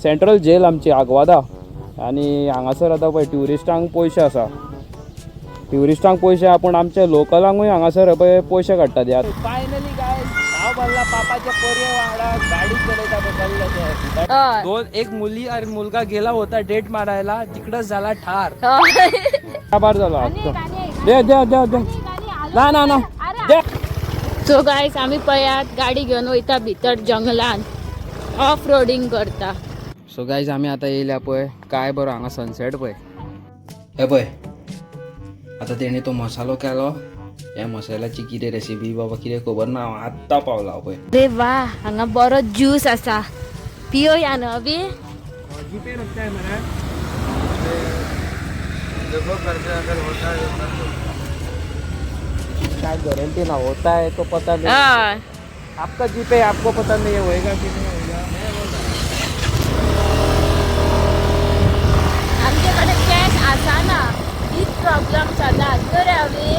Central gel आमची आगवादा. आनी हांगासर आतां पळय ट्युरिस्टांक पयशे आसा, ट्युरिस्टांक पयशे आहा पूण आमच्या लोकलांकूय हांगासर पळय पयशे काडटात. यार फायनली गायज हांव भरला पापाच्या पर्ये वांगडा गाडी चलयता पळय चल्ले. दोन एक मुली आणि मुलगा गेला होता डेट मारायला, तिकडच झाला ठार. बार झाला. दे दे दे दे, ना ना ना दे. सो गायस, आमी पळयात गाडी घेवन वयता भितर जंगलान, ऑफ रोडींग करता. सो गायज, आमी आतां येयल्या पळय, काय बरो हांगा सनसेट पळय. हे पळय, आतां तेणी तो मसालो केलो. ह्या मसाल्याची कितें रेसिपी बाबा कितें खबर ना, हांव आत्तां पावला पळय. अरे वा, हांगा बरो ज्यूस आसा, पियोया न्हू अभी. जीपे रखता है मैंने. क्या गारंटी ना होता है तो पता नहीं. हय. आपका जीपे आपको पता नहीं होएगा कि नहीं होएगा. आमचे कडे कॅश आसा ना, हीच प्रॉब्लेम सदांच तर अभी.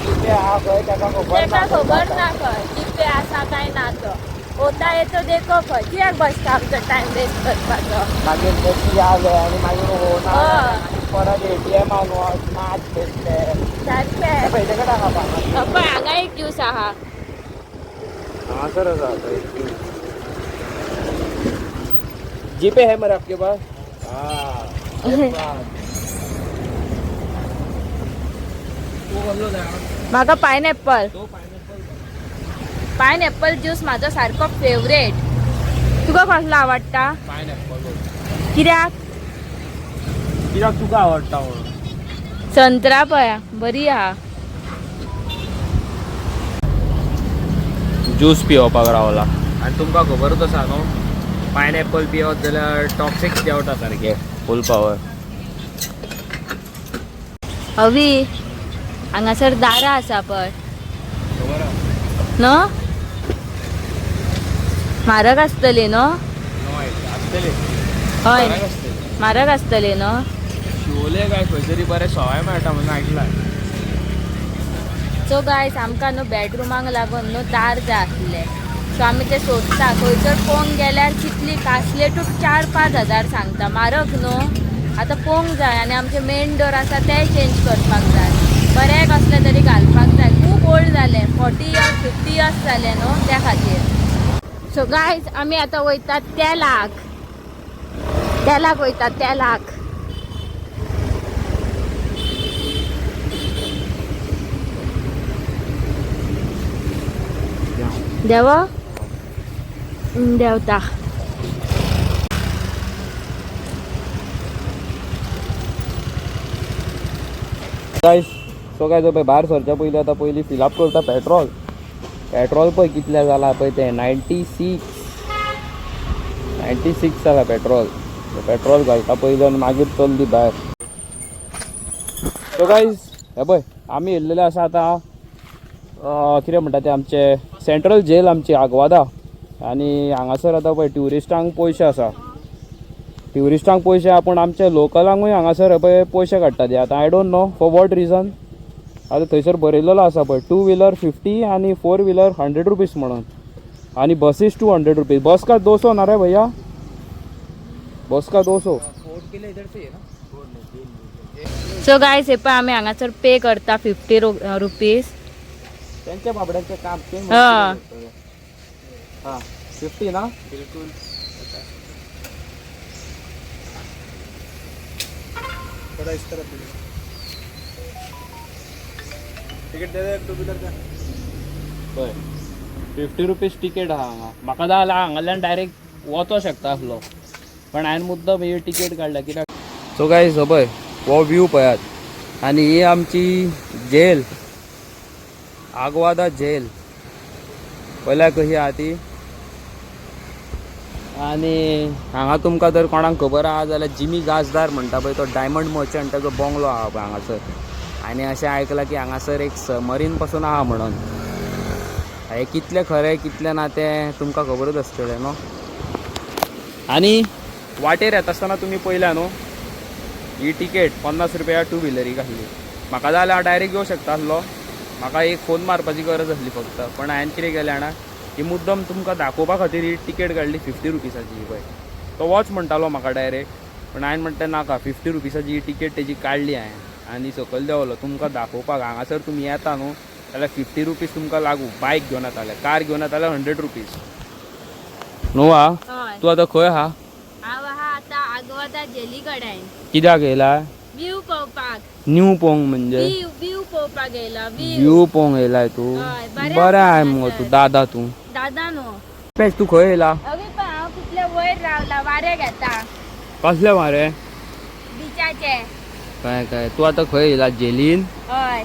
जीपे हा खंय ताका खबर तेका ना. खबर ना खंय जीपे आसा काय ना. तो होता येतो देखो खंय कित्याक बसता आमचो टायम वेस्ट करपाचो. मागीर बेश्टी आले आनी मागीर होना. हय. आनी परत एटीएमान वच नाच बेश्टे. सारकें. पयले कडेन आहा बाबा. पळय, हांगा एक ज्यूस आहा. हांगासर आसा आतां एक जीपे है मरे आपके पास? हाँ. म्हाका पायनएप्पल, पायनएप्पल ज्यूस म्हाजो सारको फेवरेट. तुका कसलो आवडटा? पायनएप्पल. कित्याक? कित्याक तुका आवडटा म्हणून. संत्रा पळया बरी आहा. ज्यूस पिवपाक रावला आनी तुमकां खबरूच आसा न्हू, पायनएप्पल पिवत जाल्यार टॉक्सिक देंवता सारकें फूल पावर. अवी, हांगासर दारां आसा पळय. खबर आहा. न्हू, म्हारग आसतली न्हू? आसतले. हय, म्हारग आसतली न्हू. शिवोले काय खंय तरी बरें सवाय मेळटा म्हणून आयकलां. सो गायज, आमकां न्हू बेडरुमाक लागून न्हू दार जाय आसलें. सो आमी ते सोदता खंयसर. पळोवंक गेल्यार कितली कासलेटूच 4-5 हजार सांगता, म्हारग न्हू. आतां पळोवंक जाय आनी आमचे मेन डोर आसा तेय चेंज करपाक जाय, बरें कसलें तरी घालपाक जाय. खूब ओल्ड जालें, 40 इयर्स 50 इयर्स जाले न्हू, त्या खातीर. सो गायज, आमी आतां वयतात तेलाक, तेलाक वयतात तेलाक. देव देवता. गायज, सो काय पळय, भायर सरच्या पयलीं आतां पयलीं फिलअप करता पेट्रोल. पेट्रोल पळय कितलें जालां पळय तें, 96, 96 जालां पेट्रोल. पेट्रोल घालता पयलीं आनी मागीर चल्ली भायर. सो गायज, हे पळय, आमी येयल्लेले आसा आतां कितें म्हणटा ते, आमचे सेंट्रल जेल आमची आगवादा. आनी हांगासर आतां पळय ट्युरिस्टांक पयशे आसा, ट्युरिस्टांक पयशे आहा पूण आमच्या लोकलांकूय हांगासर पळय पयशे काडटात. आतां I don't know for what reason. आतां थंयसर बरयलेलो आसा पळय, टू व्हिलर 50 आनी फोर व्हिलर 100 रुपीज म्हणून आनी बसीस 200 रुपीज. बस का 200 ना रे भैया? बस का 200. सो गायज, हे पळय, आमी हांगासर पे करता 50 रुपीज. त्यांच्या बाबड्यांचें काम ते. हा. हां, 50 ना बिलकुल. थोड़ा इस तरफ टिकट दे दे टू व्हीलर का. पळय, 50 रुपीज तिकेट आहा हांगा. म्हाका जाय जाल्यार हांगाल्यान डायरेक्ट वचो शकता आसलो, पण हांवें मुद्दम ही तिकेट काडल्या कित्याक. सो गायज, हो पळय, हो व्यू पळयात आनी ही आमची जेल, आगवादा जेल. पळयल्या कशी आहा ती. आनी हांगा तुमकां जर कोणाक खबर आहा जाल्यार जिमी गाजदार म्हणटा पळय, तो डायमंड मर्चंट, ताजो बंगलो आहा पळय हांगासर. आनी अशें आयकलां की हांगासर एक सबमरीन पासून आहा म्हणून. हें कितलें खरें कितलें ना तें तुमकां खबरूच आसतलें न्हू. आनी वाटेर येता आसतना तुमी पळयल्या न्हू, ही टिकेट 50 रुपया टू व्हिलरीक आसली. म्हाका जाय जाल्यार हांव डायरेक्ट येवंक शकता आसलो, म्हाका एक फोन मारपाची गरज आसली फक्त. पण हांवें कितें केलें जाणा, ही मुद्दम तुमकां दाखोवपा खातीर ही टिकेट काडली 50 रुपीसाची ही पळय. तो वच म्हणटालो म्हाका डायरेक्ट, पूण हांवें म्हणटा नाका. 50 रुपीसाची टिकेट तेजी काडली हांवें आनी सकयल देंवलो तुमकां दाखोवपाक. हांगासर तुमी येता न्हू जाल्यार 50 रुपीज तुमकां लागू. बायक घेवन येता जाल्यार, कार घेवन येता जाल्यार 100 रुपीज. न्हू आ? हय. तूं आतां खंय आहा? हांव आहा आतां आगवादा जेली कडेन. कित्याक येयला? व्यू पळोवपाक. न्यू पळोवंक म्हणजे? व्यू, व्यू पळोवपाक येयला व्यू. व्यू पळोवंक येयलाय तूं? हय, बरें. बरें आसा आहे मुगो तूं. हांगासर. दादा तूं. दादा न्हू. पेच, तूं खंय येयला? अवी पण हांव कितले वयर रावला, वारें घेता. कसले वारे? बिचाचे. काय काय, तूं आतां खंय येयला, जेलीन? हय,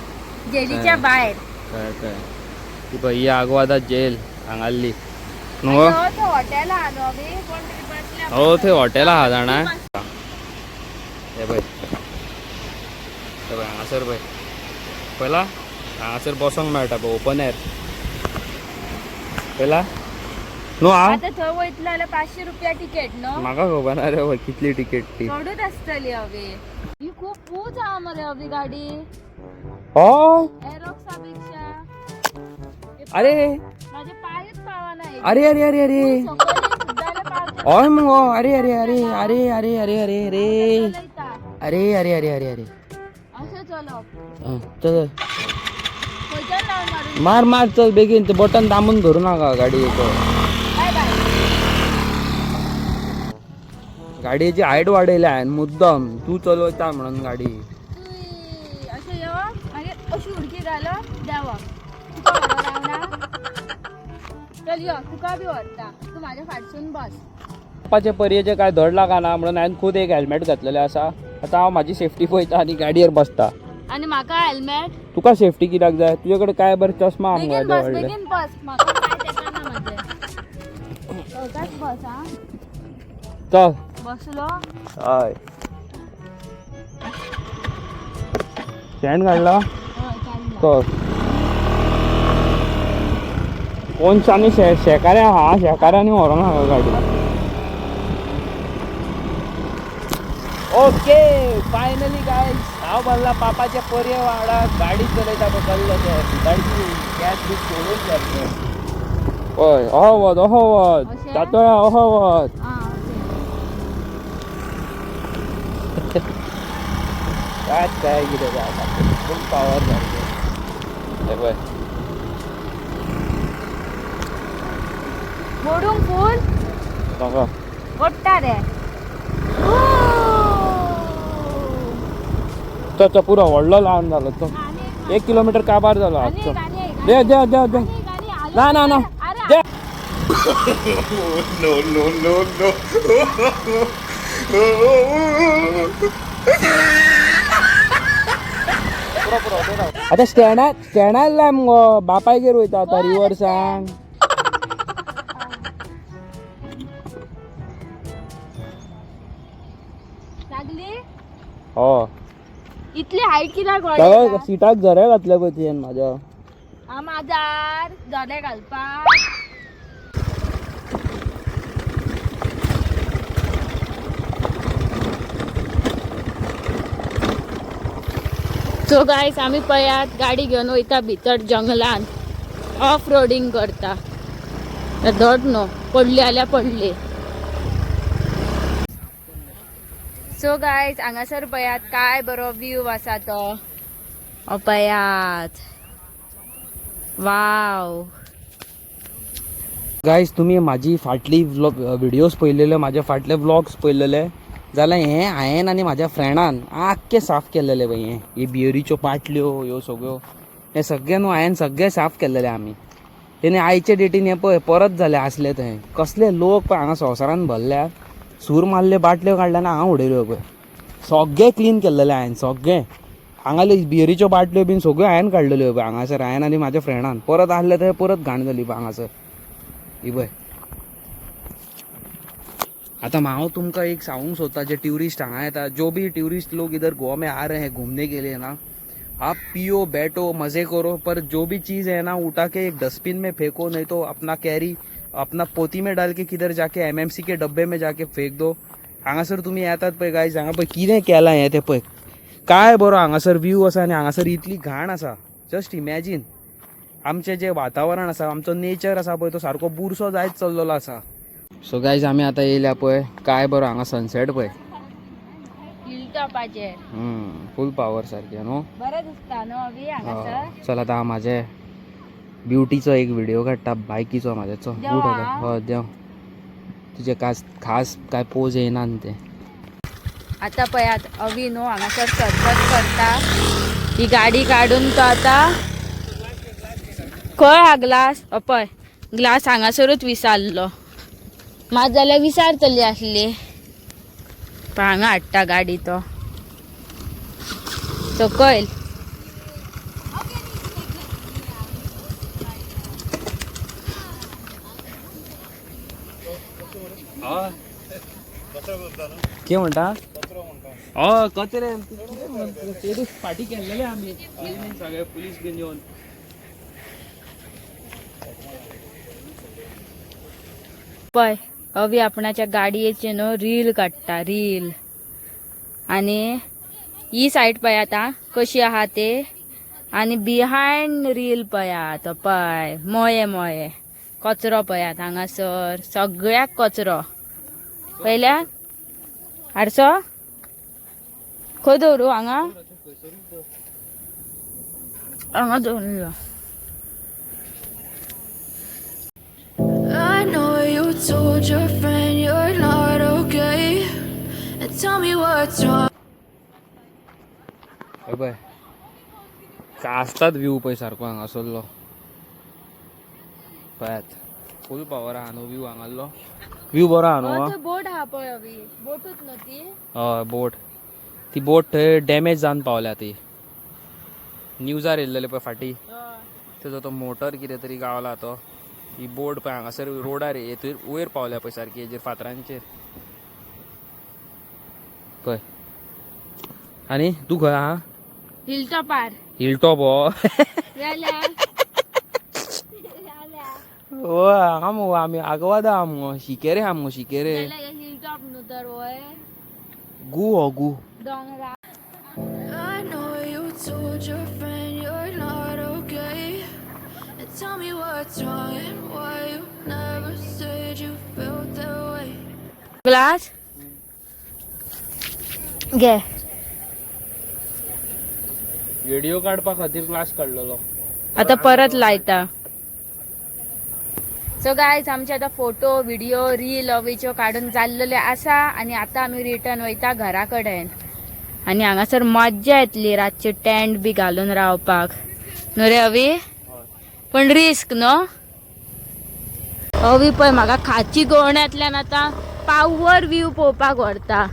जेलीच्या हय. भायर. काय काय, ती पळय ही आगवादा जेल हांगाल्ली न्हू. हो, तो हॉटेल आहा न्हू अभी, कोण तरी बसल्या. हो, थंय हॉटेल आहा जाणा. हे पळय, हे पळय, हांगासर पळय, पळयला, हांगासर बसोंक मेळटा पळय, ओपन एर पळयला न्हू आ. आता थंय वयतलो जाल्यार 500 रुपया टिकेट न्हू? म्हाका खबर ना रे बाबा कितली टिकेट ती. चडूच आसतली अवी. ही खूप उंच आहा मरे अवी गाडी. हय. एरोक्सा पेक्षा. अरे. माझे पायच पावना. अरे अरे अरे अरे. सकयल सुद्दां जाल्यार पावचे. हय मुगो, अरे अरे अरे अरे अरे अरे अरे अरे. चलयता. अरे अरे अरे अरे अरे. अशें चलप. आं, चल. खंयच्यान रावंड मारून? मार मार, चल बेगीन, ते बटन दामून धरू नाका गाडयेचो. बाय बाय. गाडयेची हायट वाडयल्या हांवें मुद्दम, तूं चलयता म्हणून गाडी. तुवें अशें येवप, मागीर अशी उडकी घालप, देंवप. तुका व्हरोन रावना. चल यो, तुका बी व्हरता, तूं म्हाज्या फाटसून बस. बापाचे परयेचे काय धड लागना म्हणून हांवें खुद एक हेल्मेट घातलेलें आसा. आतां हांव म्हाजी सेफ्टी पळयता आनी गाडयेर बसता. आनी म्हाका हेल्मेट. तुका सेफ्टी कित्याक जाय? तुजे कडेन काय बरें चश्मा आहा बेगीन मुगो. बस. व्हडले. बेगीन बस, म्हाका काय तेकाना म्हाजें. सवकास बस आं. चल. बसलो. हय, स्टँड काडला? हय, काडला. चल. कोनशांनी शेकाऱ्या आहा, शेकाऱ्यांनी व्हरोंक नाका गाडी. ओके, फायनली गायज, हांव बसला पापाच्या परये वांगडा, गाडी चलयता पळय कसले. गाडी गॅस बी सोडून सारकें. हय, अहो वत, अहो वत. अशें? जातोळा, अहो वत. आं, ओके. काय काय कितें जाता, फूल पावर सारकें. हे पळय. मोडूंक फूल? नाका. ओडटा रे. चल चल, पुरो, व्हडलो लावन जालो तो. आनी. 1 किलोमिटर काबार जालो. आनी आजचो. एक, आनी एक. दे दे दे दे. आनी एक, आनी आलो. ना ना ना. अरे. दे. No, no, no, no. आतां स्टँडार, स्टँडार लाय मुगो, बापायगेर वयता आतां रिवर्सान. लागली. हो. इतली हायट कित्याक सगळ्या वाडयला? सिटाक झरे घातले पळय तुवें म्हाज्या. हा माजार झरे घालपाक. सो गायस, आमी पळयात गाडी घेवन वयता भितर जंगलान, ऑफ रोडींग करता. धड न्हू, पडली जाल्यार पडली. सो गायज, हांगासर पळयात काय बरो व्यू आसा तो. हो पळयात, वाव. गायज, तुमी म्हाजी फाटली व्लॉग व्हिडियोज पळयलेले, म्हाजे फाटले व्लॉग्स पळयलेले जाल्यार हें हांवें आनी म्हाज्या फ्रेंडान आख्खें साफ केल्लेलें पळय. हें ही बियरीच्यो बाटल्यो ह्यो सगळ्यो, हें सगळें न्हू हांवें सगळें साफ केल्लेलें आमी. तेणी आयचे डेटीन हें पळय परत जालें आसलें थंय. कसले लोक पळय हांगा संवसारान भरल्यात. सूर मारले, बाटल्यो काडल्या आनी हांगा उडयल्यो पळय. सगळें क्लीन केल्लेलें हांवें सगळें. हांगाले बियरीच्यो बाटल्यो बीन सगळ्यो हांवें काडलेल्यो पळय हांगासर, हांवें आनी म्हाज्या फ्रेंडान. परत आहले थंय, परत घाण जाली पळय हांगासर ही पळय. आता हांव तुमकां एक सांगूंक सोदता, जे ट्युरिस्ट हांगा येता, जो भी ट्यूरिस्ट लोग इधर गोवा में आ रहे हैं घूमने के लिए ना, आप पियो, बैठो, मज़े करो, पर जो भी चीज़ है ना उठा के एक डस्टबिन में फेंको, नहीं तो अपना कैरी अपना पोती में डाल के किधर जाके एमएमसी के डब्बे में जाके फेंक दो. हांगासर तुमी येतात पळय गायज, हांगा पळय कितें केलां हें तें पळय. काय बरो हांगासर व्यू आसा आनी हांगासर इतली घाण आसा. जस्ट इमॅजीन, आमचें जें वातावरण आसा, आमचो नेचर आसा पळय, तो सारको बुरसो जायत चल्लेलो आसा. सो गायज, आमी आतां येयल्या पळय, काय बरो हांगा सनसेट पळय. हिल टॉपाचेर. फूल पावर सारकें न्हू. बरें दिसता न्हू अभी हांगासर. चल, आतां हांव म्हाजे ब्युटीचो एक व्हिडिओ काडटा, बायकीचो म्हाज्याचो. देंव उठ आ. आतां. हय, देंव. तुजे खास खास काय पोज येयना न्ही ते. आता पळयात, अवी न्हू हांगासर सर्कस करता. ही गाडी काडून तो आता खंय हा ग्लास, पळय, ग्लास हांगासरूच विसारलो. मात जाल्यार विसारतली आसली. पण हांगा हाडटा गाडी तो सकयल. कितें म्हणटा? हय, कचरे ते फाटी केल्लेले आमी सगळे, पुलीस बीन येवन. पळय, अवी आपणाच्या गाडयेचे न्हू रील काडटा, रील. आनी ही सायड पळयात आं कशी आहा ते. आनी बिहायंड रील पळयात, पळय मोये मोये कचरो पळयात हांगासर, सगळ्याक कचरो. पळयल्या हारसो खंय दवरू? हांगा, हांगा दवरलो. I know you told your friend you're not okay. And tell me what's wrong. हय पळय, आसतात व्यू पळय सारको हांगासरलो. पळयात, फूल पावर आहा न्हू व्यू हांगासरलो. व्यू बरो आहा न्हू. थंय बोट आहा पळय अवी, बोटूच न्हू ती? हय, बोट ती. बोट थंय डॅमेज जावन पावल्या ती. न्यूजार येयल्लेले पळय फाटी, तेजो तो मोटर कितें तरी गावला तो. ही बोट पळय हांगासर रोडार हेतूर वयर पावल्या पळय सारकी, हेजेर फातरांचेर पळय. आनी तूं खंय आहा? हिलटॉपार. हिलटॉप हो. जाल्यार. हो, हांगा मुगो आमी आगवादा आहा मुगो, शिकेरे आहा मुगो, शिकेरे. जाल्यार हिलटॉप न्हू तर वय. गू हो गू. दोंगरा. I know you told your friend you're not okay. And tell me what's wrong and why you never said you felt that way. Glass घे. व्हिडिओ काडपा खातीर ग्लास काडलेलो. आता परत लायता. सो गायज, आमचे आता फोटो, व्हिडिओ, रील अवेच्यो काडून जाल्लेले आसा आनी आता आमी रिटर्न वयता घरा कडेन. आनी हांगासर मज्जा येतली रातची टेंट बी घालून रावपाक, न्हू रे अवी? पण रिस्क न्हू अवी? पळय, म्हाका खाची गोवण्यांतल्यान आतां पावर व्यू पळोवपाक व्हरता.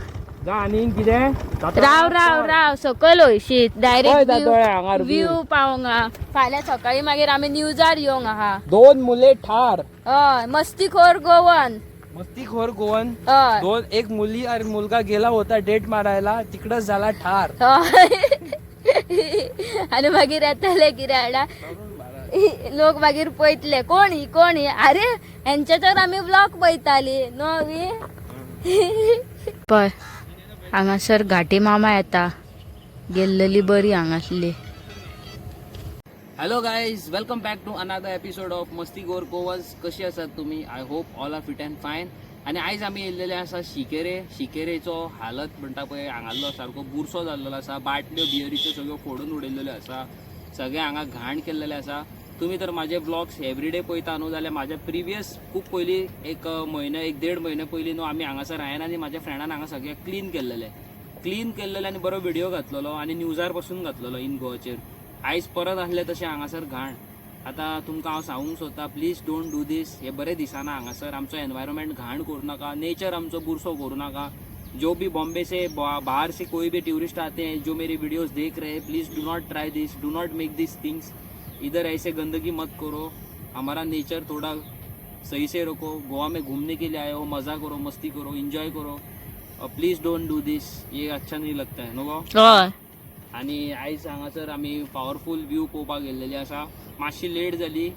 जा, आनी कितें? राव राव राव, सकयल वयशीत पळय डायरेक्ट दादोळे हांगार. व्यू पावोंक आहा. फाल्यां सकाळी मागीर आमी न्यूजार येवंक आहा. दोन मुले ठार. हय, मस्तीखोर गोवन. मस्तीखोर गोवन. हय. दोन, एक मुली आणि मुलगा गेला होता डेट मारायला, तिकडच झाला ठार. हय, आनी मागीर येतले कितें हाडा लोक, मागीर पळयतले कोण ही, कोण ही. अरे, हेंचे तर आमी ब्लॉग पळयताली न्हू अवी? पळय, हांगासर घाटी मामा येता. गेल्लेली बरी हांगासली. Hello guys, welcome back to another episode of Mastikhor Goans. कशी आसात तुम्ही? I hope all are fit and fine. आनी आयज आमी येयल्लेले आसा शिकेरे. शिकेरेचो हालत म्हणटा पळय, हांगासरलो सारको बुरसो जाल्लेलो आसा. बाटल्यो बियरीच्यो सगळ्यो फोडून उडयल्ल्यो आसा, सगळें हांगा घाण केल्लेलें आसा. तुमी तर म्हाजे ब्लॉग्स एवरीडे पळयता न्हू, जाल्यार म्हाज्या प्रिवियस खूब पयलीं, एक म्हयनो, एक देड म्हयनो पयलीं न्हू, आमी हांगासर हांवें आनी म्हाज्या फ्रेंडान हांगा सगळें क्लीन केल्लेलें, क्लीन केल्लेलें आनी बरो व्हिडिओ घातलेलो आनी न्यूजार पासून घातलेलो इन गोवाचेर. आयज परत आसले तशें हांगासर घाण. आतां तुमकां हांव सांगूंक सोदता, please don't do this. हे बरें दिसना. हांगासर आमचो एनवायरमेंट घाण करूं नाका, नेचर आमचो बुरसो करूं नाका. जो भी बॉम्बे से, बाहर से कोई भी टूरिस्ट आते हैं, जो मेरे वीडियोस देख रहे हैं, please do not try this, do not make this things इधर. ऐसे गंदगी मत करो, हमारा नेचर थोड़ा सही से रखो. गोवा में घूमने के लिए आए हो, मज़ा करो, मस्ती करो, एंजॉय करो. Please don't do this, ये अच्छा नहीं लगता है न्हू गो? हय. आनी आयज हांगासर आमी पावरफूल व्यू पळोवपाक गेल्लेली आसा. मातशी लेट जाली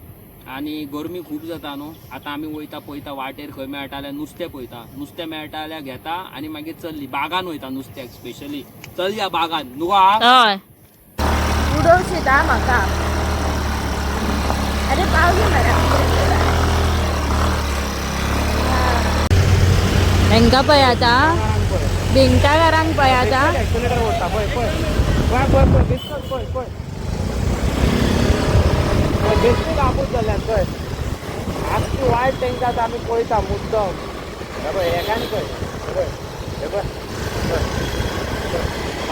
आनी गरमी खूब जाता न्हू. आतां आमी वयता, पळयता वाटेर खंय मेळटा जाल्यार नुस्तें पळयता. नुस्तें मेळटा जाल्यार घेता आनी मागीर चल्ली बागान वयता नुस्त्याक स्पेशली. चल या बागान न्हू गो हा? हय, उडोवशीत हा म्हाका. अरे, पावली मरे. हेंका पळय आतां, भिंगटाकारांक पळय आतां. एक्सिलेटर ओडटा पळय पळय पळय पळय पळय बेश्टोच पळय पळय पळय बेश्टी कापूस जाल्यान पळय आख्खी वायट तांकां आतां आमी पळयता मुद्दम. हे पळय हेका आनी पळय हे पळय हे पळय पळय पळय.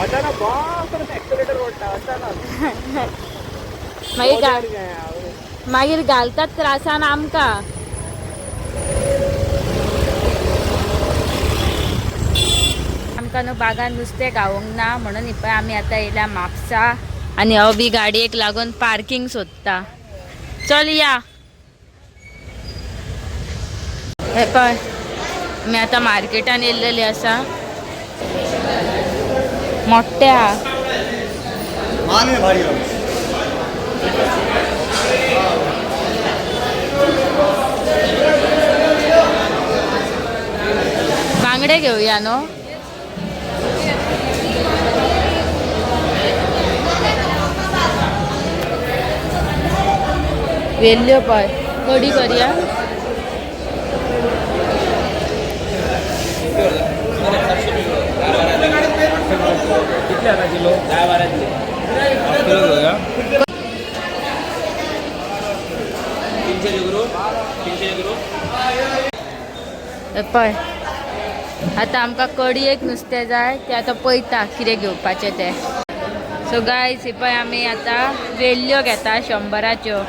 अचानक बॉस एक्सिलेटर ओडटा अचानक. मागीर घालतात त्रासान आमकां. आमकां न्हू बागान नुस्तें गावोंक ना म्हणून ही पळय आमी आतां येयल्या म्हापसा आनी हो बी गाडयेक लागून पार्किंग सोदता. चल या. हे पळय आमी आतां मार्केटान येयल्लेली आसा. मोठ्ठे आहा. माल में भारी हो. बांगडे घेवया न्हू. वेल्ल्यो पळय कडी करया. कितले आतां किलो? 10-12 किलो घेवया. 300 किलो. हे पळय आतां आमकां कडयेक नुस्तें जाय तें आतां पळयता कितें घेवपाचें तें. सो गायज हे पळय आमी आतां वेल्ल्यो घेता 100.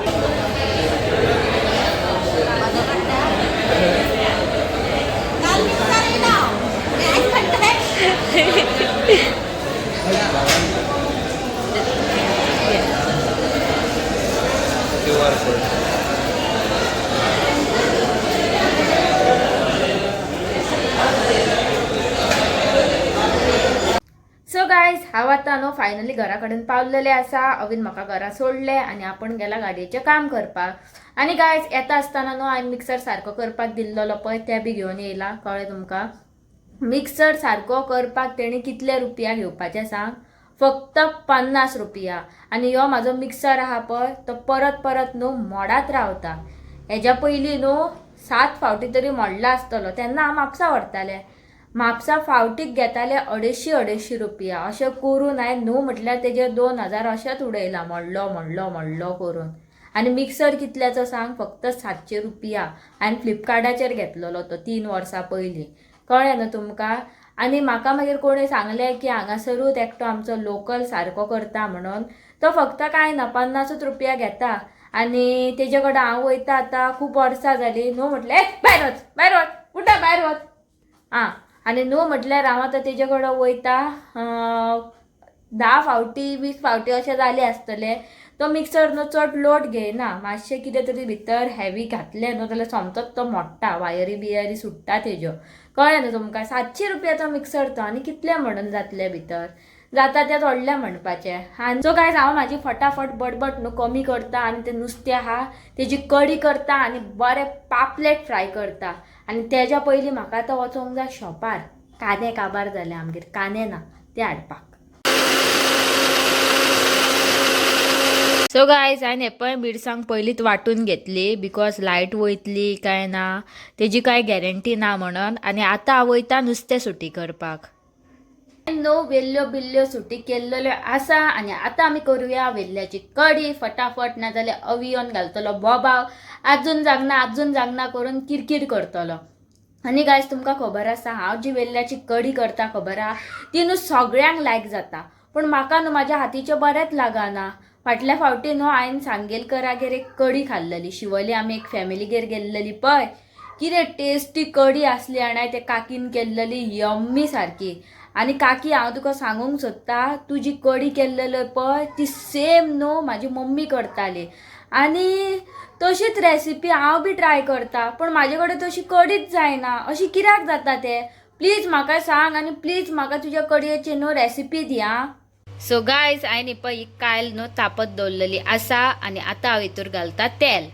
QR code. So guys हांव आतां न्हू फायनली घरा कडेन पावलेलें आसा. अवीन म्हाका घरा सोडलें आनी आपूण गेला गाडयेचें काम करपाक. आनी गायज येता आसतना न्हू हांवें मिक्सर सारको करपाक दिल्लो पळय तें बी घेवन येयला. कळ्ळें तुमकां? मिक्सर सारको करपाक तेणी कितले रुपया घेवपाचे सांग? फक्त 50 रुपया. आनी ह्यो म्हाजो मिक्सर आहा पळय तो परत परत न्हू मोडात रावता. हेज्या पयलीं न्हू 7 फावटी तरी मोडला आसतलो. तेन्ना हांव म्हापसा व्हरतालें. म्हापसा फावटीक घेताले 250 रुपया. अशें करून हांवें न्हू म्हटल्यार तेजेर 2000 अशेंच उडयला मोडलो मोडलो मोडलो करून. आनी मिक्सर कितल्याचो सांग? फक्त 700 रुपया. हांवें फ्लिपकार्टाचेर घेतलेलो तो 3 वर्सां पयलीं. कळ्ळें न्हू तुमकां? आनी म्हाका मागीर कोणें सांगलें की हांगासरूच एकटो आमचो लोकल सारको करता म्हणून. तो फक्त कांय ना 50 रुपया घेता. आनी तेजे कडेन हांव वयता आतां खूब वर्सां जालीं. न्हू म्हटलें ए भायर वच भायर वच उठा भायर वच. आं आनी न्हू म्हटल्यार हांव आतां तेजे कडेन वयता 10 फावटी 20 फावटी अशें जालें आसतलें. तो मिक्सर न्हू चड लोड घेयना, मातशें कितें तरी भितर हेवी घातलें न्हू जाल्यार सोमतोच तो मोडटा, वायरी बियरी सुट्टा तेज्यो. कळ्ळें न्हू तुमकां? 700 रुपयाचो मिक्सर तो आनी कितले म्हणून जातले भितर जाता तें थोडलें म्हणपाचें. आनी सो गायज हांव म्हाजी फटाफट बडबड न्हू कमी करता आनी तें नुस्तें आहा तेजी कडी करता आनी बरें पापलेट फ्राय करता. आनी तेज्या पयलीं म्हाका आतां वचोंक जाय शॉपार. कांदे काबार जाले आमगेर, कांदे ना ते हाडपाक. सो गायज हांवें हें पळय मिरसांग पयलींच वांटून घेतली because light वयतली काय ना तेजी काय गॅरंटी ना म्हणून. आनी आतां हांव वयता नुस्तें सुटी करपाक. न्हू वेल्ल्यो बिल्ल्यो सुटी केल्ल्यो आसा आनी आतां आमी करुया वेल्ल्याची कडी फटाफट, ना जाल्यार अवी येवन घालतलो बोबाव, आजून जागना आजून जागना करून किरकीर करतलो. आनी गायज तुमकां खबर आसा हांव जी वेल्ल्याची कडी करता खबर आहा ती न्हू सगळ्यांक लायक जाता, पूण म्हाका न्हू म्हाज्या हातीचें बरेंच लागना. फाटल्या फावटी न्हू हांवें सांगेलकरागेर एक कडी खाल्लेली, शिवोली आमी एक फॅमिलीगेर गेल्लेली पळय, कितें टेस्टी कडी आसली आनी ते काकीन केल्लेली यम्मी सारकी. आनी काकी हांव तुका सांगूंक सोदता, तुजी कडी केल्लेली पळय ती सेम न्हू म्हाजी मम्मी करताली आनी तशीच रेसिपी हांव बी ट्राय करता, पूण म्हाजे कडेन तशी कडीच जायना. अशी कित्याक जाता तें प्लीज म्हाका सांग आनी प्लीज म्हाका तुज्या कडयेची न्हू रेसिपी दी आं. सो गायज हांवें पळय ही कायल न्हू तापत दवरलेली आसा आनी आतां हांव हितूर घालता तेल.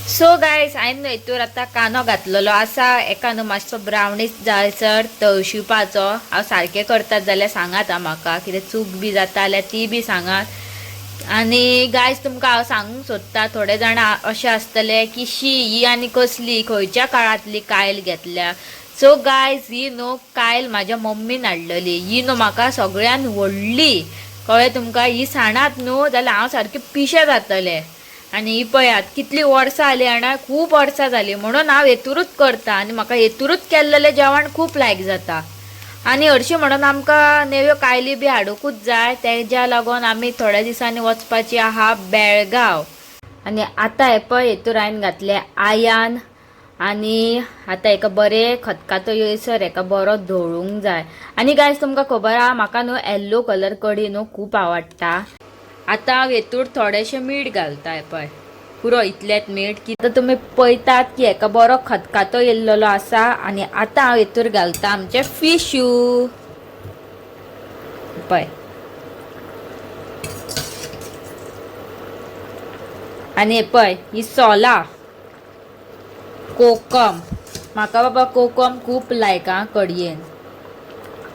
सो गायज हांवें न्हू हितूर आतां कांदो घातलेलो आसा, एका न्हू मातसो ब्रावनीश जायसर तळशिवपाचो. हांव सारकें करतात जाल्यार सांगात आं म्हाका, कितें चूक बी जाता जाल्यार ती बी सांगात. आनी गायज तुमकां हांव सांगूंक सोदता, थोडे जाण अशें आसतले की शी ही आनी कसली खंयच्या काळांतली कायल घेतल्या. सो गायज ही न्हू कायल म्हाज्या मम्मीन हाडलेली, ही न्हू म्हाका सगळ्यान व्हडली, कळ्ळें तुमकां. ही सांडात न्हू जाल्यार हांव सारकें पिशें जातलें. आनी ही पळयात कितली वर्सां जालीं जाणा, खूब वर्सां जालीं, म्हणून हांव हेतुरूच करता आनी म्हाका हेतुरूच केल्लेलें जेवण खूब लायक जाता. आनी हरशीं म्हणून आमकां नेव्यो कायली बी हाडुंकूच जाय, तेज्या लागून आमी थोड्या दिसांनी वचपाची आहा बेळगांव. आनी आतां हें पळय हेतूर हांवें घातलें आयान आनी आतां हेका बरें खतखतो येयसर हेका बरो धवळूंक जाय. आनी गायज तुमकां खबर आहा म्हाका न्हू येल्लो कलर कडी न्हू खूब आवडटा. आतां हांव हेतूर थोडेशें मीठ घालता, हें पळय पुरो इतलेंच मीठ की आतां तुमी पळयतात की हेका बरो खतखतो येयल्लो आसा. आनी आतां हांव हेतूर घालता आमचें फिशू, पळय. आनी हे पळय ही सोलां, कोकम, म्हाका बाबा कोकम खूब लायक आं कडयेन,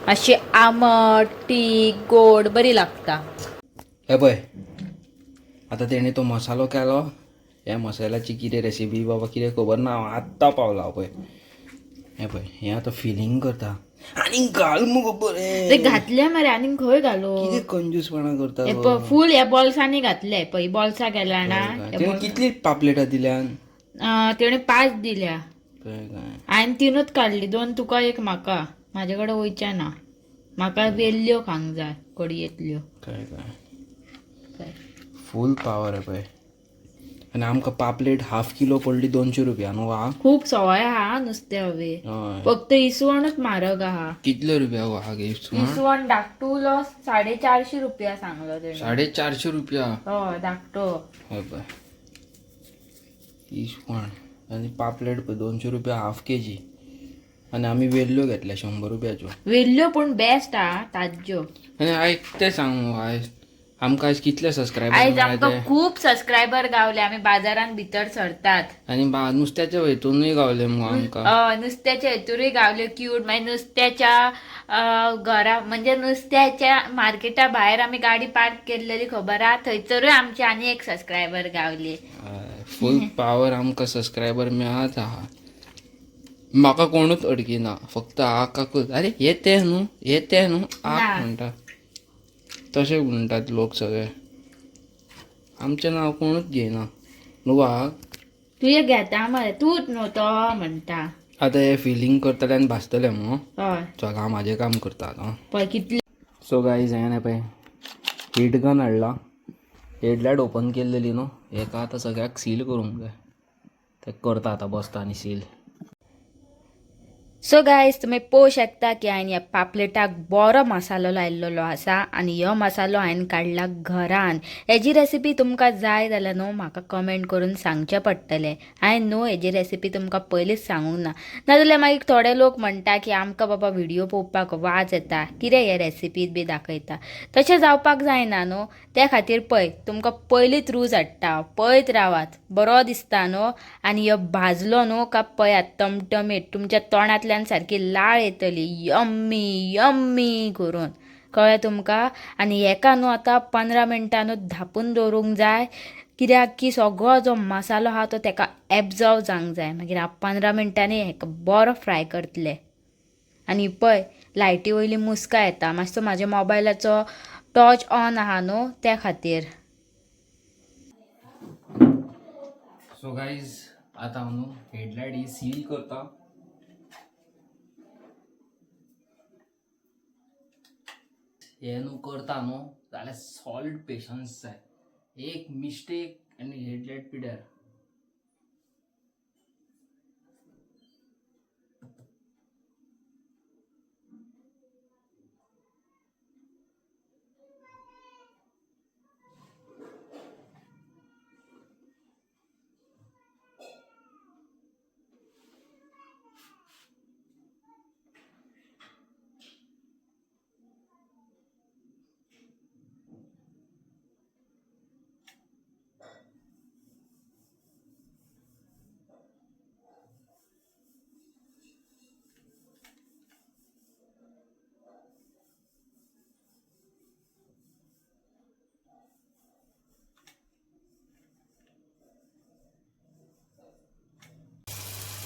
मातशी आमट तीख गोड बरी लागता. हे पळय आतां तेणें तो मसालो केलो, ह्या मसाल्याची कितें रेसिपी बाबा कितें खबर ना, हांव आत्तां पावला पळय. हें पळय हें आतां फिलींग करता आनी घाल मुगो बरें. ते घातले मरे, आनी खंय घालो, कितें कंजूसपणां करता. हे पळय फूल ह्या बोल्सांनी घातले, पळय बोल्सां गेला ना. तेणें कितली पापलेटां दिल्यान? तेणें 5 दिल्या, काय काय हांवें 3च काडली, 2 तुका 1 म्हाका, म्हाजे कडेन वयचें ना, म्हाका वेल्ल्यो खावंक जाय कडयेंतल्यो. काय काय फूल पावर आहे पळय. आनी आमकां पापलेट हाफ किलो पडली 200 रुपया न्हू. हा खूब सवाय आहा नुस्तें हवे, हय. फक्त इसवणच म्हारग आहा. कितले रुपया हो हा इसवण? इसवण धाकटुलो 450 रुपया सांगलो तेणें. 450 रुपया? हय धाकटो. हय पळय इसवण आनी पापलेट पळय 200 रुपया हाफ के जी. आनी आमी वेल्ल्यो घेतल्या 100 रुपयाच्यो. वेल्ल्यो पूण बेस्ट आहा, ताज्ज्यो. आनी आयक तें सांग मगो आयज आमकां आयज कितले सबस्क्रायबर आयज आमकां मेळ्ळे ते? खूब सबस्क्रायबर गावले, आमी बाजारान भितर सरतात. आनी नुस्त्याच्या हेतूनय गावले मुगो आमकां. हय नुस्त्याच्या हेतूनय गावले क्यूट. मागीर नुस्त्याच्या घरा म्हणजे नुस्त्याच्या मार्केटा भायर आमी गाडी पार्क केल्लेली खबर आहा, थंयसरूय आमचे आनी एक सबस्क्रायबर गावले. फूल पावर आमकां सबस्क्रायबर मेळत आहा. म्हाका कोणूच अडकिना, फक्त आकाकूच अरे हे ते न्हू हे ते न्हू आक म्हणटा, तशें म्हणटात लोक सगळे. आमचें नांव कोणूच घेयना न्हू आक. तुजें घेता मरे, तूंच न्हू तो म्हणटा. आतां हे फिलींग करतले आनी भाजतले मगो. हय चल हांव म्हाजें काम करता आतां. पळय कितले. सो गायज हांवें पळय हीट गन हाडला, हेडलायट ओपन केल्लेली न्हू, हेका आतां सगळ्याक सील करूंक जाय, तें करता आतां बसता आनी सील. सो गायज तुमी पळोवंक शकता की हांवें ह्या पापलेटाक बरो मसालो लायल्लो आसा आनी हो मसालो हांवें काडला घरान. हेजी रेसिपी तुमकां जाय जाल्यार न्हू म्हाका कमेंट करून सांगचें पडटलें. हांवें न्हू हेजी रेसिपी तुमकां पयलींच सांगूंक ना, नाजाल्यार मागीर थोडे लोक म्हणटा की आमकां बाबा व्हिडियो पळोवपाक वाज येता, कितें हे रेसिपीत बी दाखयता, तशें जावपाक जायना न्हू. त्या खातीर पळय तुमकां पयलींच रूज हाडटा, पळयत रावात, बरो दिसता न्हू. आनी हो भाजलो न्हू काय पळयात टमटमीत तुमच्या तोंडांतल्यान सारकी लाळ येतली यम्मी यम्मी करून, कळ्ळें तुमकां. आनी हेका न्हू आतां 15 मिनटां न्हू धांपून दवरूंक जाय, कित्याक की सगळो जो मसालो आहा तो तेका एब्जॉर्ब जावंक जाय. मागीर हांव 15 मिनटांनी हेका बरो फ्राय करतलें. आनी पळय लायटी वयली मुस्का येता, मातसो म्हाज्या मोबायलाचो टॉर्च ऑन आहा न्हू त्या खातीर. सो गायज आतां हांव न्हू हेडलायट ही सील करता. हे न्हू करता न्हू जाल्यार सॉलिड पेशन्स जाय, एक मिस्टेक आनी हेडलायट पिड्यार.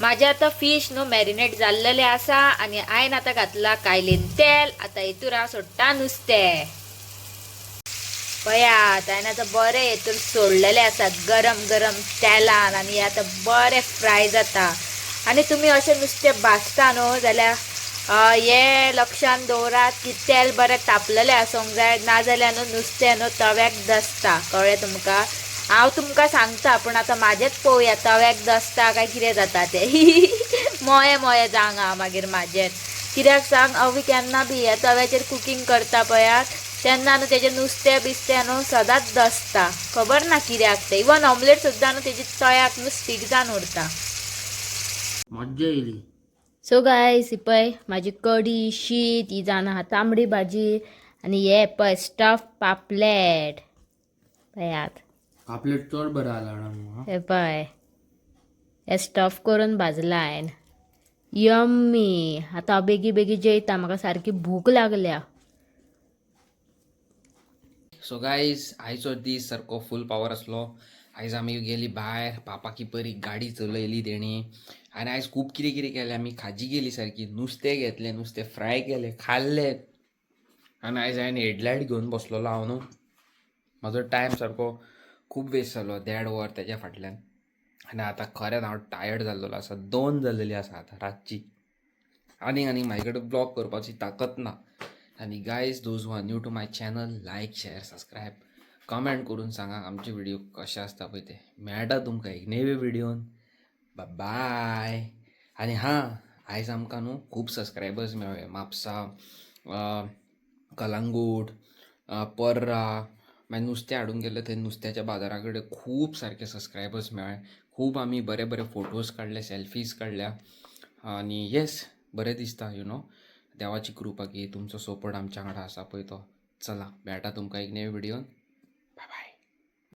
माझे आतां फीश न्हू मॅरिनेट जाल्लेले आसा आनी हांवें आतां घातला कायलीन तेल. आतां हितूर हांव सोडटा नुस्तें. पळयात, हांवें आतां बरें हितूर सोडलेलें आसा गरम गरम तेलान आनी आतां बरें फ्राय जाता. आनी तुमी अशें नुस्तें भाजता न्हू जाल्यार हें लक्षान दवरात की तेल बरें तापलेलें आसूंक जाय, नाजाल्यार न्हू नुस्तें न्हू तव्याक दसता. कळ्ळें तुमकां? हांव तुमकां सांगता, पूण आतां म्हाजेंच पळोवया तव्याक दसता काय कितें जाता तें. मोये मोये जावंक हांव मागीर म्हाजेंच. कित्याक सांग, अवी केन्ना बी हे तव्याचेर कुकींग करता पळयात तेन्ना न्हू तेजें नुस्तें बिस्तें न्हू सदांच दसता. खबर ना कित्याक तें. इवन ऑमलेट सुद्दां न्हू तेजी तव्याक न्हू स्टीक जावन उरता. मज्जा येयली. सो गायस, ही पळय म्हाजी कडी, शीत, ही जावन आहा तांबडी भाजी आनी हे पळय स्टफ पापलेट पळयात. पापलेट चड बरें जाला. हे पळय, हे स्टफ करून भाजला हांवें. यम्मी. आतां हांव बेगी बेगी जेयता, म्हाका सारकी भूक लागल्या. सो गायज, आयचो दीस सारको फूल पावर आसलो. आयज आमी गेली भायर, पापाकी बरी गाडी चलयली तेणी आनी आयज खूब कितें कितें केलें आमी. खाजी गेली सारकी, नुस्तें घेतलें, नुस्तें फ्राय केलें, खाल्लें. आनी आयज हांवें हेडलायट घेवन बसलेलो हांव न्हू, म्हाजो टायम सारको खूब वेस्ट जालो, देड वर तेज्या फाटल्यान. आनी आतां खरेंच हांव टायर्ड जाल्लेलो आसा. 2 जाल्लेली आसा आतां रातची. आनीक आनीक म्हाजे कडेन ब्लॉग करपाची ताकत ना. आनी guys, those who are new to my channel, like, share, subscribe, comment करून सांगा आमचे व्हिडिओ कशे आसता पळय ते. मेळटा तुमकां एक नेवे व्हिडियोन. बाय. आनी हां, आयज आमकां न्हू खूब सबस्क्रायबर्स मेळ्ळे. म्हापसा, कलांगूट, पर्रा, मागीर नुस्तें हाडूंक गेल्ले थंय नुस्त्याच्या बाजारा कडेन खूब सारके सबस्क्रायबर्स मेळ्ळे. खूब आमी बरे बरे फोटोज काडले, सेल्फीज काडल्या. आनी येस, बरें दिसता, you know, देवाची कृपा की तुमचो सपोर्ट आमच्या वांगडा आसा पळय तो. चला, मेळटा तुमकां एक नवे व्हिडियोन.